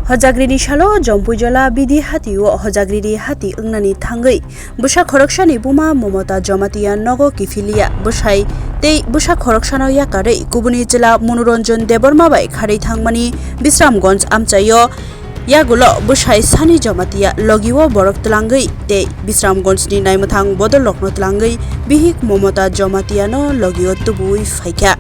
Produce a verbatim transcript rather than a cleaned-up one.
Hojagrini salo Jompuijola bidi hatio Hojagrini hati wngnani thangwi bwsa khoroksani buma Momota Jamatia nogo kiphiliya bwsai tei bwsa khoroksano yakarwi kubuni chwla Monoranjan Debbarma bai kharwi thangmani Bisramganj amchaio. Yagulo bwsai Sani Jamatia logio borok twlangwi tei Bisramganjni naimwthang bodolrokno twlangwi bihik Momota Jamatiano logio tubuwi phaikha.